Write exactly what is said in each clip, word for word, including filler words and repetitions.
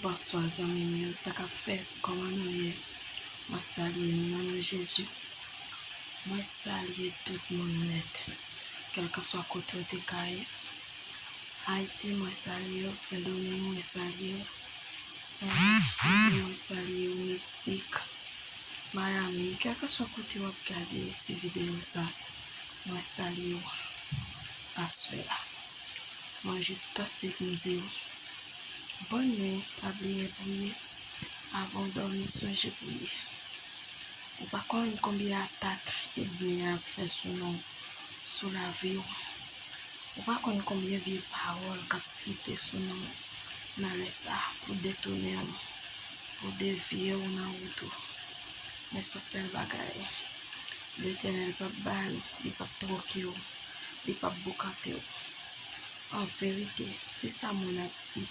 Bonswa zanmi m yo, sa k ap fèt? Kòman nou ye? Mwen salye nou nan non Jezi. Mwen salye tout moun nèt, kèlkanswa kote w te ka ye. Ayiti, mwen salye w. Sendomeng, mwen salye w. Eh, Chili, mwen salye w. Meksik, Miami, kèlkanswa kote w ap gade ti videyo sa, mwen salye w aswè a. Mwen jis pase pou m di w bòn nwi, pa bliye priye. Avan w dòmi, sonje priye. Ou pa konn konbyen atak ènmi a ap fè sou non w, sou lavi w. Ou pa konn konbyen vye pawòl k ap site sou non w nan lè sa a pou detounen w, pou devye w nan wout ou. Men se yon sèl bagay, Letènèl p ap ba w, li p ap twoke w, li p ap boukante w. An verite, si sa moun ap di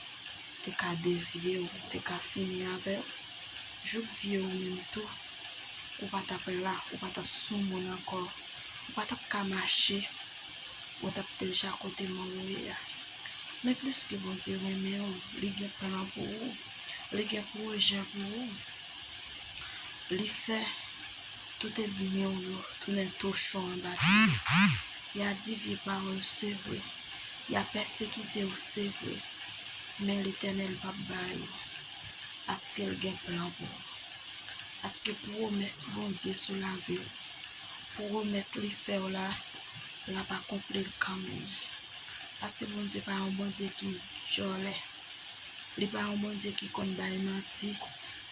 te ka devye w, te ka fini avè w, jouk vye w menm tou, ou pa t ap la, ou pa t ap sou moun ankò, ou pa t ap ka mache, ou t ap deja kote mò yo ye a. Men pliske Bondye renmen w, li gen plan pou ou, li gen pwojè pou ou. Li fè tout ènmi w yo tounen tochon anba pye w. Y a di vye pawòl, se vre. Y a pèsekite w, se vre. Men Letènèl p ap ba yo, paske l gen plan pou ou. Paske pwomès Bondye sou lavi w, pwomès li fè w la, l ap akonpli l kanmenm. Paske Bondye pa yon Bondye ki djòlè. Li pa yon Bondye ki konn bay manti,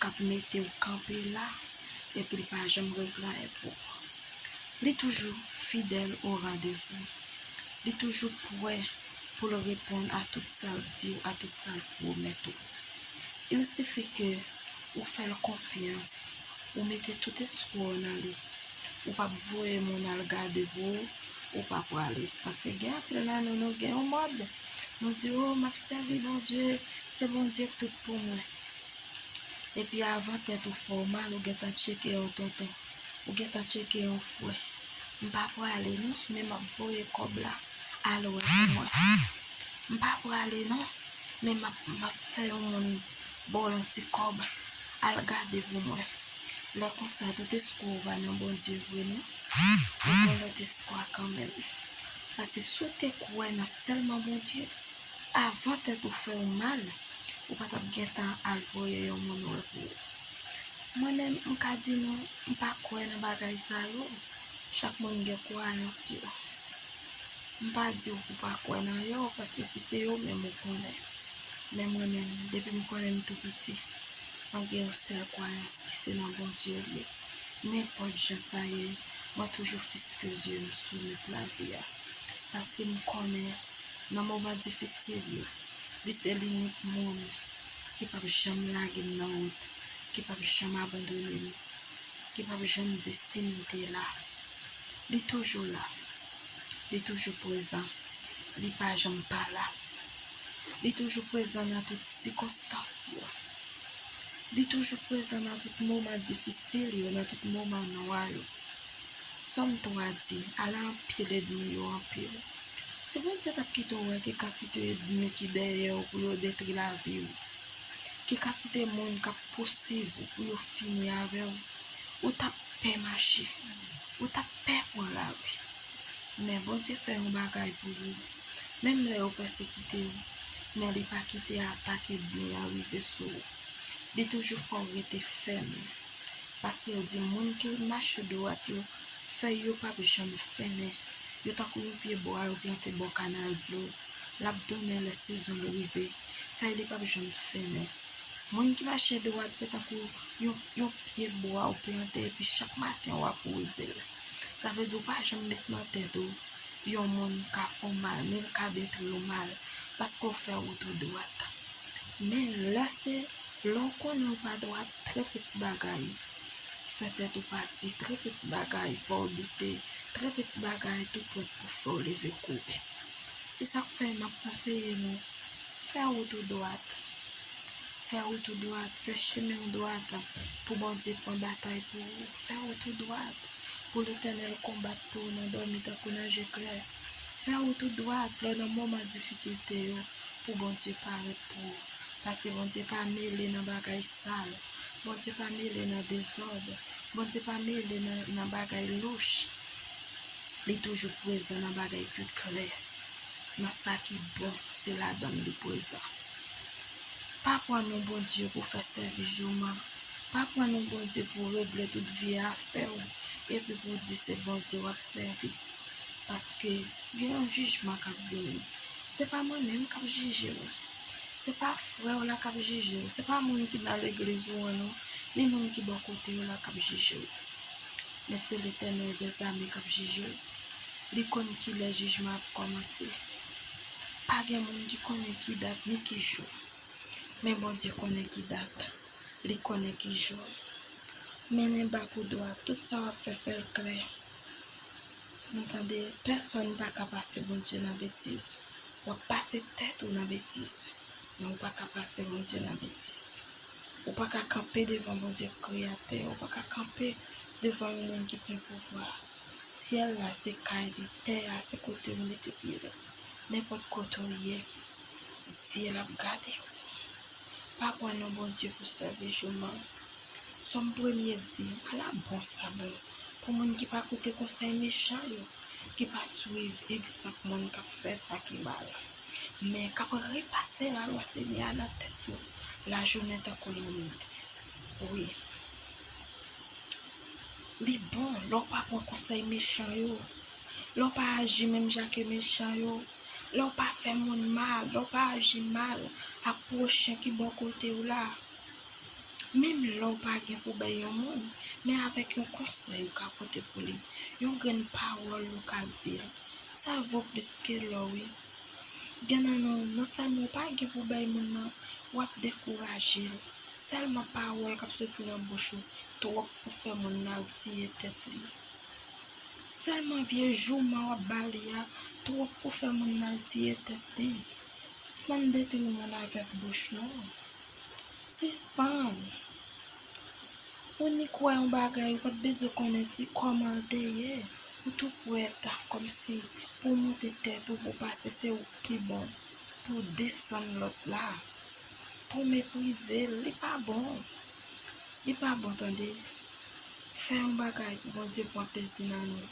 k ap mete w kanpe la, epi l pa janm regle anyen pou ou. Li toujou fidèl o randevou. Li toujou prè pou l reponn a tout sa l di w, a tout sa l pwomèt ou. Il sifi ke ou fè l konfyans, ou mete tout espwa w nan li. Ou p ap voye moun al gade pou ou, ou pa prale. Paske gen anpil nan nou, nou gen yon mòd. Nou di, "O, m ap sèvi Bondye, se Bondye k tout pou mwen." Epi avan tèt ou fè w mal, ou gentan tcheke yon tonton. Ou gentan tcheke yon frè. "M pa prale non, men m ap voye kòb la al wè pou mwen. M pa prale non, men m ap, m ap fè yon moun ba w yon ti kòb, al gade pou mwen." Lè konsa, tout espwa w pa nan Bondye vre non. Ou gen lòt espwa kanmenm. Paske si w te kwè nan sèlman Bondye, avan tèt ou fè w mal, ou pa t ap gentan al voye yon moun wè pou ou. Mwen menm, m ka di nou, m pa kwè nan bagay sa yo. Chak moun gen kwayans yo. M pa di w pou w pa kwè nan yo, paske si se yo menm ou konnen. Men mwen menm, depi m konnen m tou piti, mwen gen yon sèl kwayans ki se nan Bondye l ye. Nenpòt jan sa ye, mwen toujou fiske zye m sou Mèt lavi a. Paske m konnen, nan moman difisil yo, li se linik moun ki p ap janm lage m nan wout, ki p ap janm abandone m, ki p ap janm di si m te la. Li toujou la. Li toujou prezan. Li pa janm pa la. Li toujou prezan nan tout sikonstans yo. Li toujou prezan nan tout moman difisil yo, nan tout moman nwa yo. Sòm twa di, "Ala anpil ènmi yo anpil." Si Bondye t ap kite w wè ki kantite ènmi ki dèyè w pou yo detwi lavi w, ki kantite moun k ap pousuiv ou pou yo fini avè w, ou t ap pè mache, ou t ap pè pran lari. Men Bondye fè yon bagay pou ou. Menm lè yo pèsekite w, men li pa kite atak ènmi an rive sou ou. Li toujou fè w rete fèm. Paske l di, "Moun ki mache dwat yo, fèy yo p ap janm fennen. Yo tankou yon pye bwa yo plante bò kanal dlo. L ap donnen lè sezon l rive. Fèy li p ap janm fennen." Moun ki mache dwat, se tankou yon, yon pye bwa ou plante, epi chak maten w ap wouze l. Sa vle di ou pa janm met nan tèt ou yon moun ka fè w mal, ni l ka detwi w mal, paske w fè wout ou dwat. Men lè se, lè w konnen w pa dwat, trè piti bagay fè tèt ou pati, trè piti bagay fè w doute, trè piti bagay tou prèt pou fè w leve kouri. Se sa k fè m ap konseye nou, fè wout ou dwat. Fè wout ou dwat, fè chemen w dwat, pou Bondye pran batay pou ou. Fè wout ou dwat, pou Letènèl konbat pou ou nan dòmi tankou nan je klè. Fè wout ou dwat lè w nan moman difikilte yo, pou Bondye parèt pou ou. Paske Bondye pa mele nan bagay sal. Bondye pa mele nan dezòd. Bondye pa mele nan, nan bagay louch. Li toujou prezan nan bagay ki klè. Nan sa ki bon, se ladan l li prezan. Pa pran non Bondye pou fè sèvis jouman. Pa pran non Bondye pou regle tout vye afè w, epi pou w di se Bondye w ap sèvi. Paske gen yon jijman k ap vini. Se pa mwen menm k ap jije w. Se pa frè w la k ap jije w. Se pa moun ki nan legliz ou an non, ni moun ki bò kote w la k ap jije w. Men se Letènèl dèzame k ap jije w. Li konn kilè jijman ap kòmanse. Pa gen moun ki konnen ki dat ni ki jou. Men Bondye konnen ki dat. Li konnen ki jou. Mennen bak ou dwat, tout sa w ap fè, fè l klè. Nou tande, pèsonn pa ka pase Bondye nan betiz. W ap pase tèt ou nan betiz, men ou pa ka pase Bondye nan betiz. Ou pa ka kanpe devan Bondye Kreyatè, ou pa ka kanpe devan yon moun ki plen pouvwa. Syèl la se kay li, tè a se kote l mete pye l. Nenpòt kote w ye, zye l ap gade w. Pa pran non Bondye pou sèvis jouman. Sòm premye di, ala bon sa bon pou moun ki pa koute konsèy mechan yo, ki pa swiv egzanp moun k ap fè sa ki mal, men k ap repase lalwa Senyè a nan tèt yo, lajounen tankou lannwit. Wi. Li bon lè w pa pran konsèy mechan yo, lè w pa aji menm jan ke mechan yo, lè w pa fè moun mal, lè w pa aji mal ak pwochen ki bò kote w la. Menm lè w pa gen pou bay yon moun, men avèk yon konsèy ou ka pote pou li, yon grenn pawòl ou ka di l, sa vo plis ke lò, wi. Gen nan nou, non sèlman w pa gen pou bay moun nan, w ap dekouraje l. Sèlman pawòl k ap soti nan bouch ou twòp pou fè moun nan al tiye tèt li. Sèlman vye jouman w ap ba li a twòp pou fè moun nan al tiye tèt li. Sispann detri moun avèk bouch nou. Sispann. Ou ni kwè yon bagay, ou pa t bezwen konnen si kòman l te ye. Ou tou prèt, kòmsi pou w monte tèt ou, pou w pase, se ou k pi bon, pou w desann lòt la, pou w meprize l. Li pa bon. Li pa bon, tande. Fè yon bagay pou Bondye pran plezi nan nou,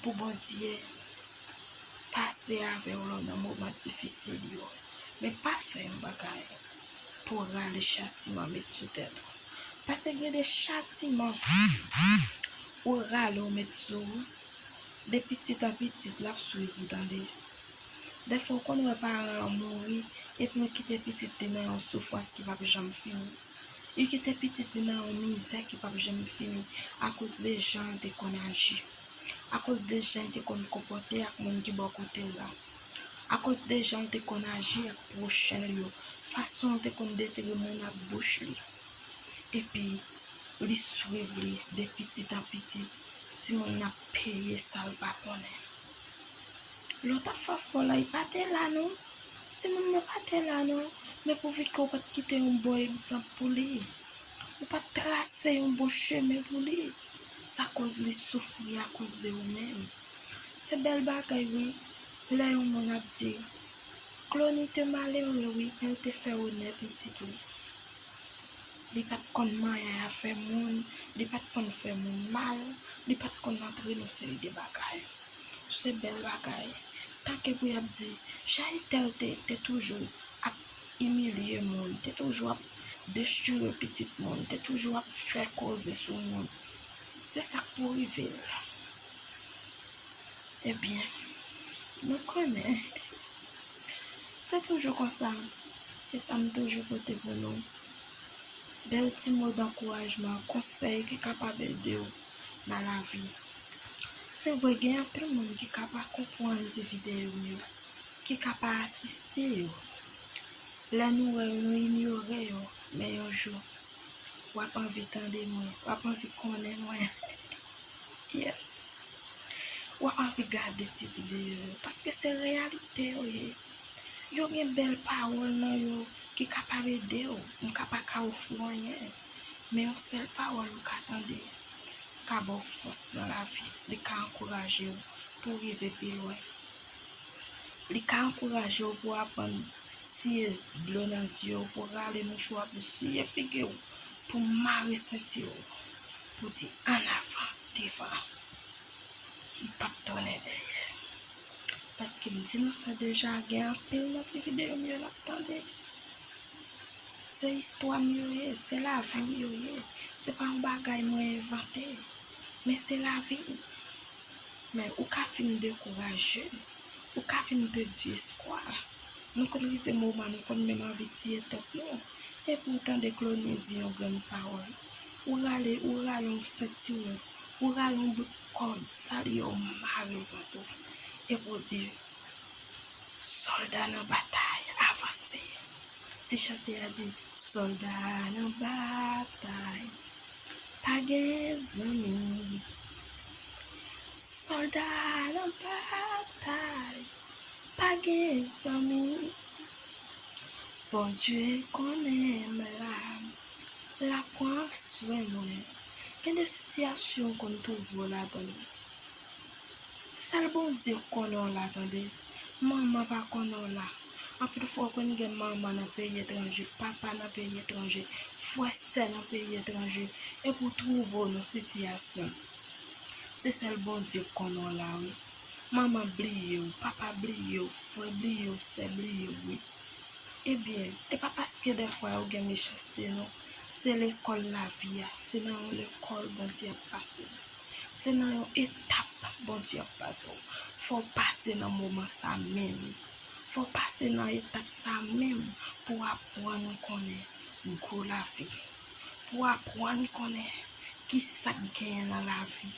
pou Bondye pase avè w nan moman difisil yo. Men pa fè yon bagay pou w rale chatiman met sou tèt ou. Paske gen de chatiman ou rale w met sou ou, de pitit an pitit, l ap swiv ou, tande. Dèfwa, w konn wè paran an mouri, epi l kite pitit li nan yon soufrans ki p ap janm fini. Li kite pitit li nan yon mizè ki p ap janm fini, akoz de jan l te konn aji, akoz de jan l te konn konpòte ak moun ki bò kote l la, akoz de jan l te konn aji ak pwochen l yo, fason l te konn detri moun ak bouch li. Epi, li swiv li de pitit an pitit, timoun nan ap peye sa l pa konnen. Lè w t ap fè fò la, li pa te la non. Timoun nan pa te la non. Men pouvi ke w pa t kite yon bon egzanp pou li, ou pa t trase yon bon chemen pou li, sa koz li soufri akoz de ou menm. Se bèl bagay wi, lè yon moun ap di, Clony te malere wi, men l te fè onè pitit li. Li pa t konn manyen afè moun, li pa t konn fè moun mal, li pa t konn antre nan seri de bagay. Se bèl bagay. Tanke pou y ap di, jan entèl te, te toujou ap imilye moun, te toujou ap dechire pitit moun, te toujou ap fè koze sou moun. Se sa k pou rive l. Ebyen, nou konnen. Se toujou konsa. Se sa m toujou pote pou nou. Bèl ti mo dankourajman, konsèy ki kapab ede w nan lavi. Se vre, gen anpil moun ki ka pa konprann ti videyo m yo, ki ka pa asiste yo. Lè nou wè yo, nou inyore yo, men yon jou, w ap anvi tande mwen, w ap anvi konnen mwen. Yes. W ap anvi gade ti videyo yo, paske se reyalite yo ye. Yo gen bèl pawòl nan yo ki kapab ede w. M ka pa ka ofri w anyen, men yon sèl pawòl ou ka tande ka ba w fòs nan lavi. Li ka ankouraje w pou w rive pi lwen. Li ka ankouraje w pou w aprann siye dlo nan zye w, pou rale mouchwa, pou siye figi w, pou mare senti w, pou di annavan, devan. M p ap tounen dèyè. Paske m di nou sa deja, gen anpil nan ti videyo m yo n ap tande. Se istwa m yo ye, se lavi m yo ye. Se pa yon bagay mwen envante, men se lavi m. Men ou ka fin dekouraje, ou ka fin pèdi espwa. Nou konn rive moman nou konn menm anvi tiye tèt nou. Epi w tande Clonie di yon grenn pawòl. Ou rale, ou rale yon sentiwon, ou rale yon bout kòd, sa l ye w mare vant ou. Epi w di, sòlda nan batay, avanse. Ti chante a di, sòlda nan batay, pa gen zanmi. Sòlda nan batay, pa gen zanmi. Bondye konnen m la, l ap pran swen mwen. Gen de sitiyasyon w konn twouve w ladan l. Se sèl Bondye k konnen w la, tande. Manman pa konnen w la. Anpil fwa w konn gen manman nan peyi etranje, papa nan peyi etranje, frè, sè nan peyi etranje, epi w twouve w nan sitiyasyon. Se sèl Bondye k konnen w la, wi. Manman bliye w, papa bliye w, frè bliye w, sè bliye w, wi. Ebyen, e pa paske dèfwa ou gen mechanste, non. Se lekòl lavi a, se nan yon lekòl Bondye ap pase w. Se nan yon etap Bondye ap pase w. Fò w pase nan moman sa menm. Fò w pase nan etap sa menm pou w aprann konnen gou lavi. Pou w aprann konnen ki sa k genyen nan lavi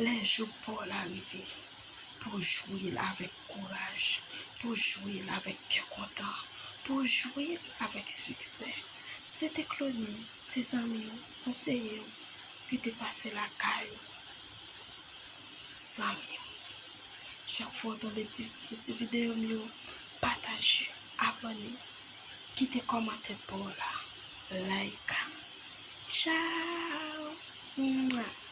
lè jou pa w la rive. Pou w jwi l avèk kouraj, pou w jwi l avèk kè kontan, pou w jwi l avèk siksè. Se te Clonie, ti zanmi w, konseye w, ki te pase lakay ou. Zanmi m, chak fwa w tonbe ti, sou ti videyo m yo, pataje, abòne, kite kòmantè pa w la, like. Tchao! Mwa!